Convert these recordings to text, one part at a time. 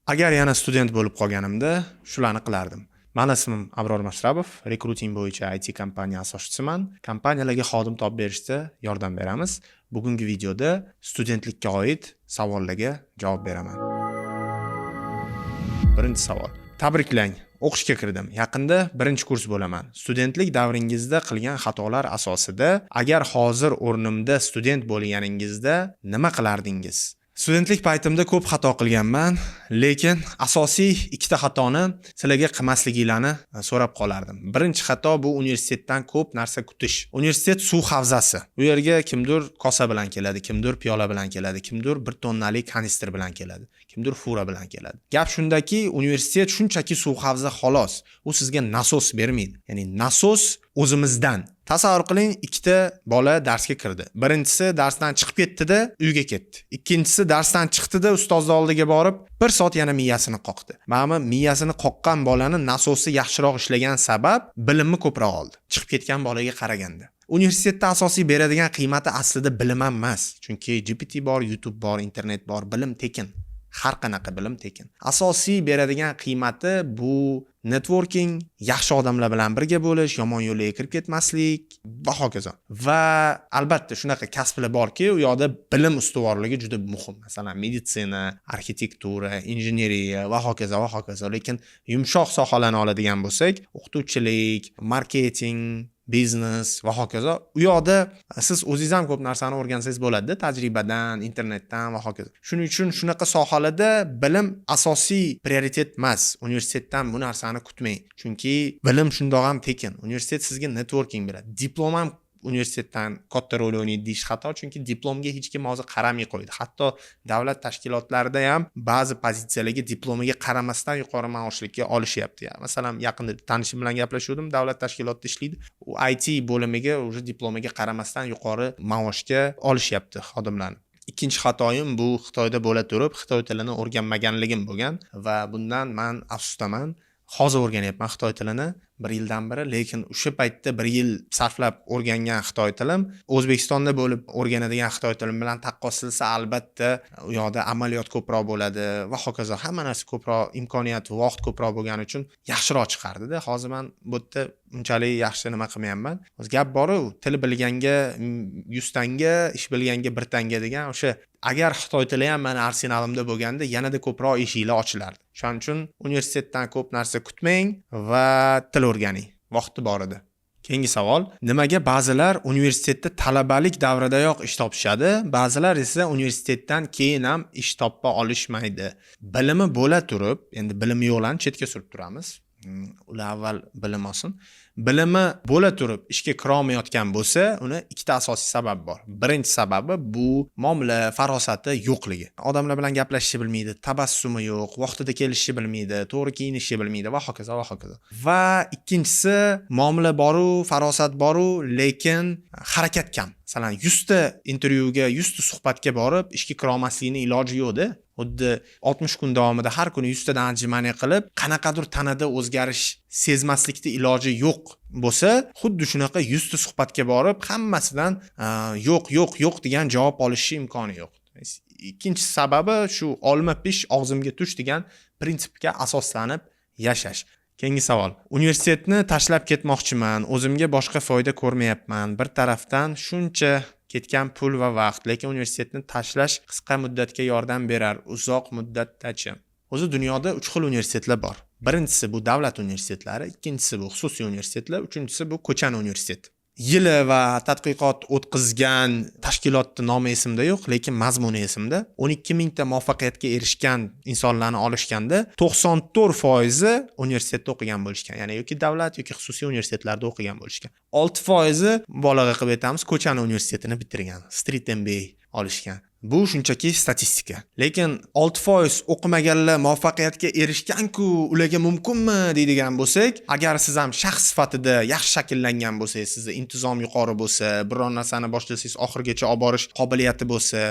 Agar yana student bo'lib qolganimda, shularni qilardim. Mani ismim Abror Mashrabov, rekruting bo'yicha IT kompaniya asoschisiman. Kompaniyalarga xodim topib berishda yordam beramiz. Bugungi videoda studentlikka oid savollarga javob beraman. Birinchi savol. Tabriklang, o'qishga kirdim. Yaqinda birinchi kurs bo'laman. Studentlik davringizda qilgan xatolar asosida agar hozir o'rnimda student bo'lganingizda nima qilardingiz? Studentlik paytimda ko'p xato qilganman, lekin asosiy ikkita xatoni sizlarga qilmasliginglarni so'rab qolardim. Birinchi xato bu universitetdan ko'p narsa kutish. Universitet suv havzasi. U yerga kimdir kosa bilan keladi, kimdir piyola bilan keladi, kimdir 1 tonnalik kanistr bilan keladi, kimdir fura bilan keladi. Gap shundaki, universitet shunchaki suv havza xolos. U sizga nasos bermaydi. Ya'ni nasos o'zimizdan. Tasavvur qiling, ikkita bola darsga kirdi. Birinchisi darsdan chiqib ketdi-da, uyga ketdi. Ikkinchisi darsdan chiqdi-da, ustozni oldiga borib, bir soat yana miyasini qoqdi. Mana miyasini qoqqan bolani nasosi yaxshiroq ishlagan sabab bilimni ko'proq oldi chiqib ketgan bolaga qaraganda. Universitetda asosiy beradigan qiymati aslida bilim ham emas. Chunki GPT bor, YouTube bor, internet bor, bilim tekin. Har qanaqa bilim tekin. Asosiy beradigan qiymati bu networking, yaxshi odamlar bilan birga bo'lish, yomon yo'lga kirib ketmaslik va hokazo. Va albatta shunaqa kasblar borki, u yoqda bilim ustuvorligi juda muhim. Masalan, meditsina, arxitektura, injeneriya va hokazo va hokazo. Lekin yumshoq sohalarni oladigan bo'lsak, o'qituvchilik, marketing, biznes va hokazo, u yoqda siz o'zingiz ham ko'p narsani o'rgansangiz bo'ladida, tajribadan, internetdan va hokazo. Shuning uchun shunaqa sohalarda bilim asosiy prioritet emas. Universitetdan bu narsani kutmang, chunki bilim shundoq ham tekin. Universitet sizga networking beradi. Diplom ham universitetdan katta rol o'ynaydi deyish xato, chunki diplomga hech kim hozir qaramay qo'ydi. Hatto davlat tashkilotlarida ham ba'zi pozitsiyalarga diplomiga qaramasdan yuqori maoshlikka olishyapti. Masalan, yaqinda tanishim bilan gaplashuvdim, davlat tashkilotida ishlaydi. U IT bo'limiga уже diplomiga qaramasdan yuqori maoshga olishyapti xodimlarni. Ikkinchi xatoyim bu Xitoyda bo'la turib xitoy tilini o'rganmaganligim bo'lgan va bundan man afsusdaman. Hozir o'rganyapman xitoy tilini bir yildan beri, lekin o'sha paytda bir yil sarflab o'rgangan xitoy tilim O'zbekistonda bo'lib o'rganadigan xitoy tilim bilan taqqoslasa, albatta u yoqda amaliyot ko'proq bo'ladi va hokazo, hamma narsa ko'proq, imkoniyat, vaqt ko'proq bo'lgani uchun yaxshiroq chiqardida. Hozir man bu yerda unchalik yaxshi nima qilmayapman. Hozir gap boru, til bilganga 100 tanga, ish bilganga 1 tanga degan. O'sha agar xitoy tili ham mani arsenalimda bo'lganda, yanada ko'proq eshiklar ochilardi. Shuning uchun universitetdan ko'p narsa kutmang va til o'rganing vaqti bor edi. Keyingi savol: nimaga ba'zilar universitetda talabalik davridayoq ish topishadi, ba'zilar esa universitetdan keyin ham ish topa olishmaydi, bilimi bo'la turib? Endi bilimi yo'qlarni chetga surib turamiz. Ular avval bilim olsin. Bilimi bo'la turib ishga kirolmayotgan bo'lsa, uni ikkita asosiy sababi bor. Birinchi sababi bu muomala farosati yo'qligi. Odamlar bilan gaplashishni bilmaydi, tabassumi yo'q, vaqtida kelishni bilmaydi, to'g'ri kiyinishni bilmaydi va hokazo va hokazo. Va ikkinchisi, muomala boru, farosat boru, lekin harakat kam. Masalan, 100 ta intervyuga, 100 ta suhbatga borib ishga kirolmaslikni iloji yo'qda. Xuddi 60 kun davomida har kuni 100 tadan отжимание qilib, qanaqadir tanada o'zgarish sezmaslikni iloji yo'q bo'lsa, xuddi shunaqa 100 ta suhbatga borib, hammasidan "yo'q, yo'q, yo'q" degan javob olishni imkoni yo'q. Ikkinchi sababi shu "olma pish, og'zimga tush" degan prinsipga asoslanib yashash. Keyingi savol: universitetni tashlab ketmoqchiman, o'zimga boshqa foyda ko'rmayapman. Bir tarafdan shuncha ketgan pul va vaqt, lekin universitetni tashlash qisqa muddatga yordam berar, uzoq muddatdachi? O'zi dunyoda uch xil universitetlar bor. Birinchisi bu davlat universitetlari, ikkinchisi bu xususiy universitetlar, uchinchisi bu ko'chani universiteti. Yili va tadqiqot o'tkazgan tashkilotni nomi esimda yo'q, lekin mazmuni esimda. 12 mingta muvaffaqiyatga erishgan insonlarni olishganda, 94 foizi universitetda o'qigan bo'lishgan, ya'ni yoki davlat, yoki xususiy universitetlarda o'qigan bo'lishgan. 6 foizi, mubolag'a qilib aytamiz, ko'chani universitetini bitirgan, street MBA olishgan. Bu shunchaki statistika. Lekin 6% o'qimaganlar muvaffaqiyatga erishgan-ku, ularga mumkinmi deydigan bo'lsak, agar siz ham shaxs sifatida yaxshi shakllangan bo'lsangiz, sizda intizom yuqori bo'lsa, biror narsani boshlasangiz oxirigacha olib borish qobiliyati bo'lsa,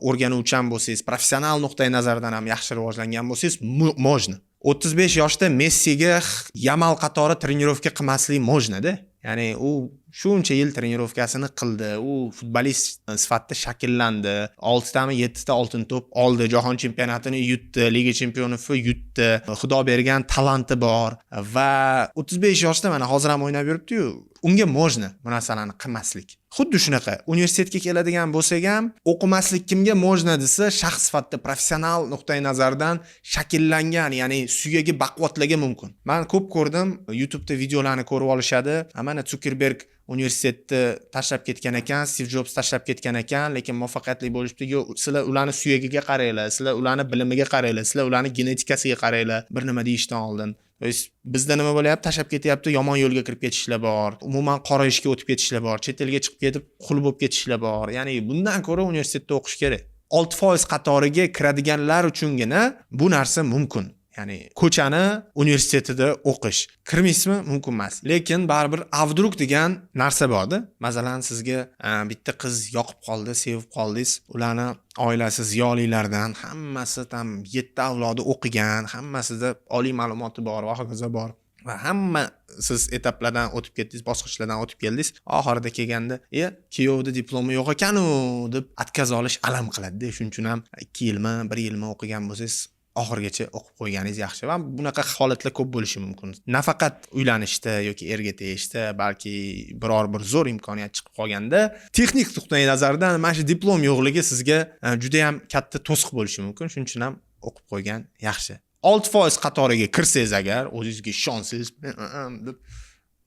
o'rganuvchan bo'lsangiz, professional nuqtai nazardan ham yaxshi rivojlangan bo'lsangiz, можно. 35 yoshda Messiga Yamal qatori trenirovka qilmaslik можно-da. Ya'ni Ya'ni u shuncha yil тренировка sini qildi, u futbolist sifatida shakllandi, oltitami, yettita Oltin to'p oldi, jahon chempionatini yutdi, Liga Chempionov yutdi, xudo bergan talanti bor va 35 yoshda mana hozir ham o'ynab yuribdiyu. Unga можно bu narsalarni qilmaslik. Xuddi shunaqa universitetga keladigan bo'lsak ham, o'qimaslik kimga можно desa, shaxs sifatida professional nuqtai nazardan shakllangan, ya'ni suyagi baquvvatlarga mumkin. Man ko'p ko'rdim, YouTubeda videolarni ko'rib olishadi: "Mana, Sukerberg universitetni tashlab ketgan ekan, Stiv Jobs tashlab ketgan ekan, lekin muvaffaqiyatli bo'lishibdi." Yo'q, sizlar ularni suyagiga qaranglar, sizlar ularni bilimiga qaranglar, sizlar ularni genetikasiga qaranglar bir nima deyishdan oldin. То есть bizda nima bo'lyapti? Tashlab ketyapti, yomon yo'lga kirib ketishlar bor, umuman qora ishga o'tib ketishlar bor, chet elga chiqib ketib qul bo'lib ketishlar bor. Ya'ni bundan ko'ra universitetda o'qish kerak. 6% qatoriga kiradiganlar uchungina bu narsa mumkin, ya'ni ko'chani universitetida o'qish. Kirmaysizmi, mumkin emas. Lekin baribir "а вдруг" degan narsa borda. Masalan, sizga bitta qiz yoqib qoldi, sevib qoldingiz. Ularni oilasi ziyolilardan, hammasi там yetti avlodi o'qigan, hammasida oliy ma'lumoti bor va hokazo bor va hamma siz этап lardan o'tib ketdingiz, bosqichlardan o'tib keldingiz. Oxirida kelganda, "E, kuyovni diplomi yo'q ekanu", deb отказ olish alam qiladida. Shuning uchun ham 2 yilmi, bir yilmi o'qigan bo'lsangiz, oxirigacha o'qib qo'yganingiz yaxshi. Va bunaqa holatlar ko'p bo'lishi mumkin, nafaqat uylanishda yoki erga tegishda, balki biror bir zo'r imkoniyat chiqib qolganda texnik nuqtai nazardan mana shu diplom yo'qligi sizga judayam katta to'siq bo'lishi mumkin. Shuning uchun ham o'qib qo'ygan yaxshi. 6% qatoriga kirsangiz, agar o'zingizga ishonsangiz deb,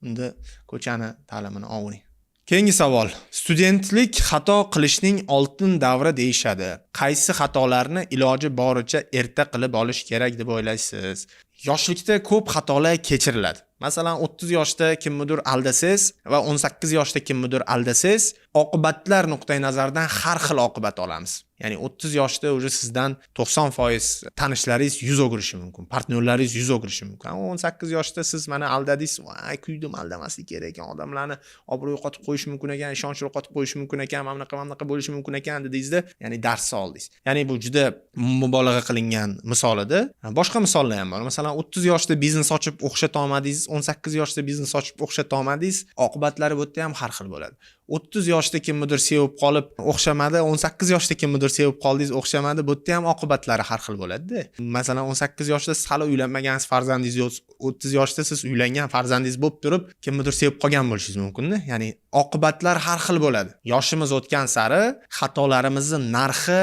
unda ko'chani ta'limini overing. Keyingi savol. Studentlik xato qilishning oltin davri deyishadi. Qaysi xatolarni iloji boricha erta qilib olish kerak deb o'ylaysiz? Yoshlikda ko'p xatolar kechiriladi. Masalan, 30 yoshda kimnidir aldasangiz va 18 yoshda kimnidir aldasangiz, oqibatlar nuqtai nazaridan har xil oqibat olamiz. Ya'ni 30 yoshda уже sizdan 90% tanishlaringiz yuz o'girishi mumkin, partnyorlaringiz yuz o'girishi mumkin. 18 yoshda siz mana aldadingiz, "Voy, kuydim, aldamaslik kerak ekan, odamlarni obro' yo'qotib qo'yish mumkin ekan, ishonch yo'qotib qo'yish mumkin ekan, mana bunaqa, mana bunaqa bo'lishi mumkin ekan", dedingizda, ya'ni dars oldingiz. Ya'ni bu juda mubolag'a qilingan misol edi. Boshqa misollar ham bor. Masalan, 30 yoshda biznes ochib o'xshata olmadingiz, 18 yoshda biznes ochib o'xshata olmadingiz, oqibatlari bu yerda ham har xil bo'ladi. 30 yoshda kimnidir sevib qolib o'xshamadi, 18 yoshda kimnidir sevib qoldingiz, o'xshamadi, bu yerda ham oqibatlari har xil bo'ladida. Masalan, 18 yoshda siz hali uylanmagansiz, farzandingiz yo'q, 30 yoshda siz uylangan, farzandingiz bo'lib turib kimnidir sevib qolgan bo'lishingiz mumkinda. Ya'ni oqibatlar har xil bo'ladi. Yoshimiz o'tgan sari xatolarimizni narxi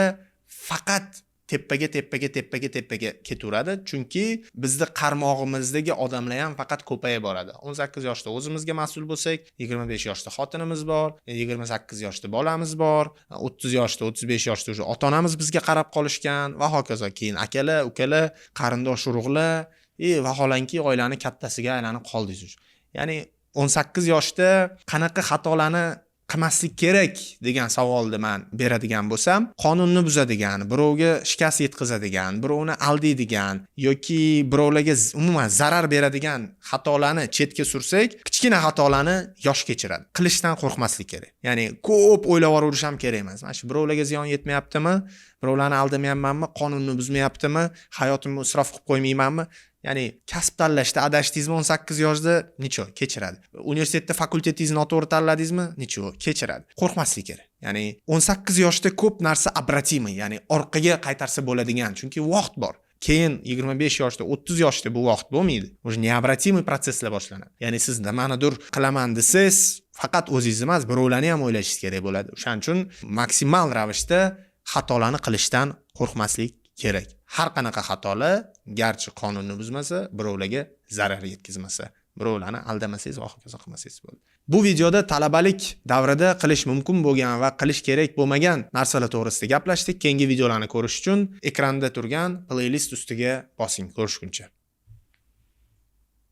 faqat tepaga, tepaga, tepaga, tepaga ketaveradi, chunki bizni qarmog'imizdagi odamlar ham faqat ko'payib boradi. 18 yoshda o'zimizga mas'ul bo'lsak, 25 yoshda xotinimiz bor, 28 yoshda bolamiz bor, 30 yoshda, 35 yoshda уже ota onamiz bizga qarab qolishgan va hokazo. Keyin akalar, ukalar, qarindosh urug'lar и vaholanki oilani kattasiga aylanib qoldingiz уже. Ya'ni 18 yoshda qanaqa xatolarni qilmaslik kerak degan savolni man beradigan bo'lsam, qonunni buzadigan, birovga shikast yetkazadigan, birovni aldaydigan yoki birovlarga umuman zarar beradigan xatolarni chetga sursak, kichkina xatolarni yosh kechiradi, qilishdan qo'rqmaslik kerak. Ya'ni ko'p o'ylab yuraverish ham kerak emas. Mana shu birovlarga ziyon yetmayaptimi, birovlarni aldamayapmanmi, qonunni buzmayaptimi, hayotimni isrof qilib qo'ymaymanmi. Ya'ni kasb tanlashda adashdingizmi 18 yoshda, ничего, kechiradi. Universitetda fakultetingizni noto'g'ri tanladingizmi, ничего, kechiradi. Qo'rqmaslik kerak. Ya'ni 18 yoshda ko'p narsa обратимый, ya'ni orqaga qaytarsa bo'ladigan, chunki vaqt bor. Keyin 25 yoshda, 30 yoshda bu vaqt bo'lmaydi, уже необратимый процесс lar boshlanadi. Ya'ni siz nimanidir qilaman desangiz, faqat o'zingiz emas, birovlarni ham o'ylashingiz kerak bo'ladi. O'shaning uchun maksimal ravishda xatolarni qilishdan qo'rqmaslik kerak. Har qanaqa xatolar, garchi qonunni buzmasa, birovlarga zarar yetkazmasa, birovlarni aldamasangiz va hokazo qilmasangiz bo'ldi. Bu videoda talabalik davrida qilish mumkin bo'lgan va qilish kerak bo'lmagan narsalar to'g'risida gaplashdik. Keyingi videolarni ko'rish uchun ekranda turgan playlist ustiga bosing. Ko'rishguncha.